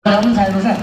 Cov me ntxhais rau sab.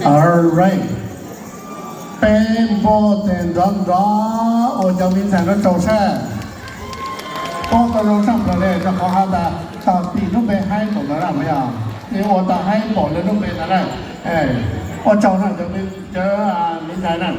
All right. Peb npuaj tes nrov nrov ua cov me ntxhais no tsaug sab. Ua tau zoo sab plaws li, rau qhov has tas tag kis lub npe haib npaum ntawd na, yog ua tau haib npaum li lub npe ntawd na. Ua tsaug na cov me ntxhais na.